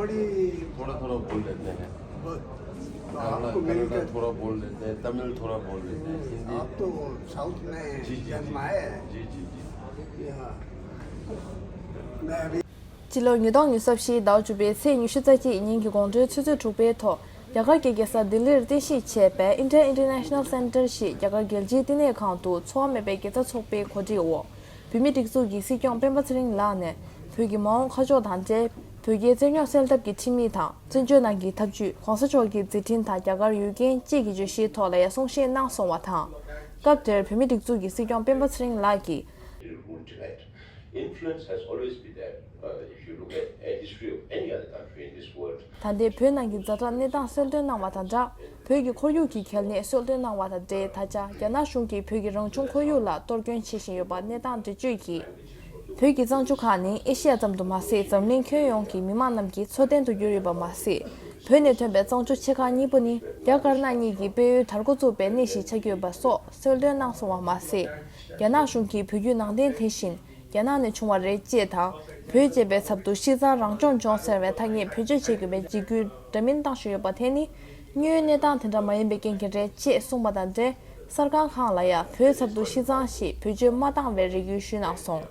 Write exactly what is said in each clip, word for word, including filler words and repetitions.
थोड़ा थोड़ा बोल लेते हैं। बस, कन्नड़ा, आपको कन्नड़ा मिलकर थोड़ा बोल लेते हैं, तमिल थोड़ा बोल लेते हैं, हिंदी। आप तो साउथ में जी, जी, जन्मा जी। है। जी, जी, जी। यहाँ, मैं अभी སྤྱི་ལོ་ཉིས་སྟོང་ཉི་ཤུ་རྩ་བཞིའི་ཟླ་བ་བཅུ་པའི་ཚེས་ཉི་ཤུ་རྩ་གཅིག་ཉིན་གྱི་དགོང་དྲོའི་ཆུ་ཚོད་དྲུག་པའི་ཐོག་རྒྱ་གར་གྱི་རྒྱལ་ས་ལྡི་ལིར་རྟེན་གཞི་བྱས་པའི་India International Center ཞེས་རྒྱ་གར་རྒྱལ་སྤྱིའི་བསྟི་གནས་ཁང་དུ་འཚོ་བ་མེད་པའི་དགེ་རྩ་ཚོགས་པའི་གོ་སྒྲིག་འོག་བོད་མིའི་སྒྲིག་འཛུགས་ཀྱི་སྲིད་སྐྱོང་སྤེན་པ་ཚེ་རིང་ལགས་ནས་བོད་ཀྱི་མ་འོངས་ཁ་ཕྱོགས་དང་འབྲེལ་བོད་རྒྱའི་རྩོད་རྙོག་སེལ་ཐབས་ཀྱི་ཁྲིམས་ཡིག་དང་བཙན་བྱོལ་ནང་གི་ཐབས་ཇུས་༸གོང་ས་མཆོག་གི་མཛད་འཕྲིན་དང་རྒྱ་གར་ཡུལ་རྐྱེན་བཅས་ཀྱི་བརྗོད་གཞིའི་ཐོག་ལ་ཡང་གསུང་བཤད་གནང་སོང་བ་དང་། སྐབས་དེར་བོད་མིའི་སྒྲིག་འཛུགས་ཀྱི་སྲིད་སྐྱོང་སྤེན་པ་ཚེ་རིང་ལགས་ཀྱིས། Influence has always been there. Uh, if you look at a history of any other country in this world, ད་ལྟའི་བོད་ནང་གི་ཛ་དྲག་གནས་སྟངས་གསལ་སྟོན་གནང་བ་དང་སྦྲགས། བོད་ཀྱི་ཁོར་ཡུག་གི་གལ་གནད་གསལ་སྟོན་གནང་བ་དང་འབྲེལ། ད་ཆ་རྒྱ་ནག་གཞུང་གིས་བོད་ཀྱི་རང་བྱུང་ཁོར་ཡུག་ལ་གཏོར་སྐྱོན་བྱེད་བཞིན་ཡོད་པ་གནས་སྟངས་འགྲེལ་བརྗོད་ཀྱིས། བོད་ཀྱི་གཙང་ཆུ་ཁག་ནི་ཨེ་ཤེ་ཡ་ཙམ་དུ་མ་ཟད། འཛམ་གླིང་ཁྱོན་ཡོངས་ཀྱི་མི་མང་རྣམས་ཀྱི་འཚོ་རྟེན་དུ་གྱུར་ཡོད་པ་མ་ཟད། བོད་ནས་ཐོན་པའི་གཙང་ཆུ་ཆེ་ཁག་གཉིས་པོ་ནི་རྒྱ་དཀར་ནག་གཉིས་ཀྱི་དཔལ་ཡོན་དར་འགོ་བཙུགས་པའི་གནས་ཤིག་ཆགས་ཀྱི་ཡོད་པ་སོགས་གསལ་སྟོན་གནང་སོང་བ་མ་ཟད། རྒྱ་ནག་གཞུང་གིས་བོད་བརྒྱུད་ནང་བསྟན་དེ་བཞིན་རྒྱ་ནག་ནས་བྱུང་བ་རེད་ཅེས་དང་། བོད་ཅེས་པའི་ཚབ་ཏུ་ཤི་གཙང་རང་སྐྱོང་ལྗོངས་ཟེར་བའི་ཐ་སྙད་བེད་སྤྱོད་བྱེད་དགོས་པའི་འཇིགས་སྐུལ་འདྲ་མིན་བཏང་བཞིན་ཡོད་པ་དེ་ནི་དངོས་ཡོད་གནས་སྟངས་དེ་འདྲ་མ་ཡིན་པའི་རྐྱེན་གྱིས་རེད་ཅེས་གསུངས་པ་དང་འབྲེལ། གསར་ཁང་ཁག་ལ་ཡང་བོད་ཚབ་ཏུ་ཤི་གཙང་ཞེས་བེད་སྤྱོད་མ་བཏང་བའི་རེ་སྐུལ་ཞུས་གནང་སོང་།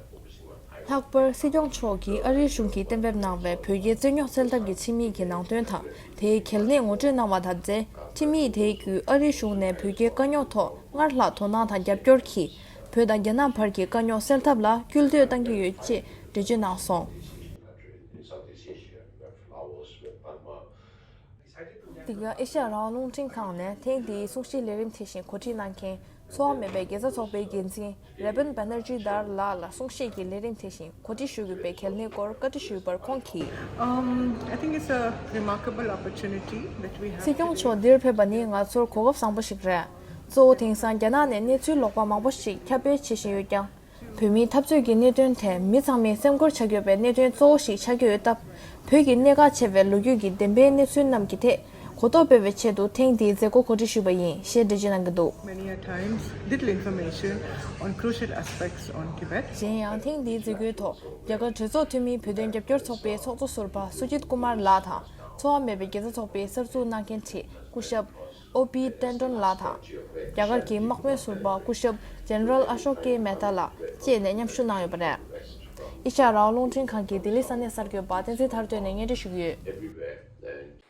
ལྷག་པར་སྲིད་སྐྱོང་མཆོག་གིས་ཨ་རིའི་གཞུང་གིས་གཏན་འབེབས་གནང་བའི་བོད་རྒྱའི་རྩོད་རྙོག་སེལ་ཐབས་ཀྱི་ཁྲིམས་ཡིག་གི་ནང་དོན་དང་དེའི་གལ་གནད་ངོ་སྤྲོད་གནང་བ་དང་འབྲེལ། ཁྲིམས་ཡིག་དེའི་བརྒྱུད་ཨ་རིའི་གཞུང་ནས་བོད་རྒྱའི་དཀའ་རྙོག་ཐོག་སྔར་ལྷག་དོ་སྣང་དང་རྒྱབ་སྐྱོར་གྱིས། བོད་དང་རྒྱ་ནག་བར་གྱི་དཀའ་རྙོག་སེལ་ཐབས་ལ་སྐུལ་འདེད་གཏང་གི་ཡོད་ཅེས་འགྲེལ་བརྗོད་གནང་སོང་། དེ་སྔ་ཨེ་ཤ་ཡ་རང་དབང་རླུང་འཕྲིན་ཁང་ནས་ཐེངས་འདིའི་གསུང་བཤད་ལས་རིམ་དེ་བཞིན་གོ་སྒྲིག་གནང་མཁན་འཚོ་བ་མེད་པའི་དགེ་རྩ་ཚོགས་པའི་འགན་འཛིན་རེ་བན་བྷ་ནར་ཇི་དར་ལགས་ལ་གསུང་བཤད་ཀྱི་ལས་རིམ་དེ་བཞིན་གོ་སྒྲིག་ཞུ་དགོས་པའི་གལ་གནད་སྐོར་བཀའ་འདྲི་ཞུས་པར་ཁོང་གིས། Um, I think it's a remarkable opportunity that we have སྲིད་སྐྱོང་མཆོག་འདིར་ཕེབས་པ་ནི་ང་ཚོར་གོ་སྐབས་བཟང་པོ་ཞིག་རེད། གཙོ་བོ་དེང་སང་རྒྱ་ནག་ནས་གནས་ཚུལ་ལོག་པ་མང་པོ་ཞིག་ཁྱབ་སྤེལ་བྱེད་བཞིན་ཡོད་ཀྱང་། བོད་མིའི་འཐབ་རྩོད་ཀྱི་གནད་དོན་དེ་མི་ཚང་མས་སེམས་ཁུར་བྱ་དགོས་པའི་གནད་དོན་གཙོ་བོ་ཞིག་ཆགས་ཀྱི་ཡོད་སྟབས། བོད་ཀྱི་གནད་འགག་ཆེ་བའི་ལོ་རྒྱུས་ཀྱི་བདེན་པའི་གནས་ཚུལ་རྣམས་ཀྱི་ཐད་གོ་རྟོགས་སྤེལ་བའི་ཆེད་དུ་ཐེངས་འདིའི་མཛད་སྒོ་གོ་སྒྲིག་ཞུས་པ་ཡིན་ཞེས་འགྲེལ་བརྗོད་གནང་གི་འདུག Many a times, little information on crucial aspects on Tibet. གཞན་ཡང་ཐེངས་འདིའི་མཛད་སྒོའི་ཐོག་རྒྱ་གར་གྲོས་ཚོགས་འཐུས་མིའི་བོད་དོན་རྒྱབ་སྐྱོར་ཚོགས་པའི་ཚོགས་གཙོ་ཟུར་པ་སུ་ཇིད་ཀུ་མར་ལགས་དང་། འཚོ་བ་མེད་པའི་དགེ་རྩ་ཚོགས་པའི་གསར་འཛུགས་གནང་མཁན་ཁྲི་སྐུ་ཞབས་ཨོ་པི་ཏན་ཏོན་ལགས་དང་། རྒྱ་གར་གྱི་དམག་དཔོན་ཟུར་པ་སྐུ་ཞབས་ཇེ་ནེ་རལ་ཨ་ཤོག་ཀེ་མེ་ཏཱ་ལགས་བཅས་ནས་མཉམ་ཞུགས་གནང་ཡོད་པ་རེད། ཨེ་ཤ་ཡ་རང་དབང་རླུང་འཕྲིན་ཁང་གི་ལྡི་ལི་ས་གནས་གསར་འགོད་པ་བསྟན་འཛིན་ཐར་སྟོན་ནས་སྙན་སྒྲོན་ཞུ་གི་ཡོད།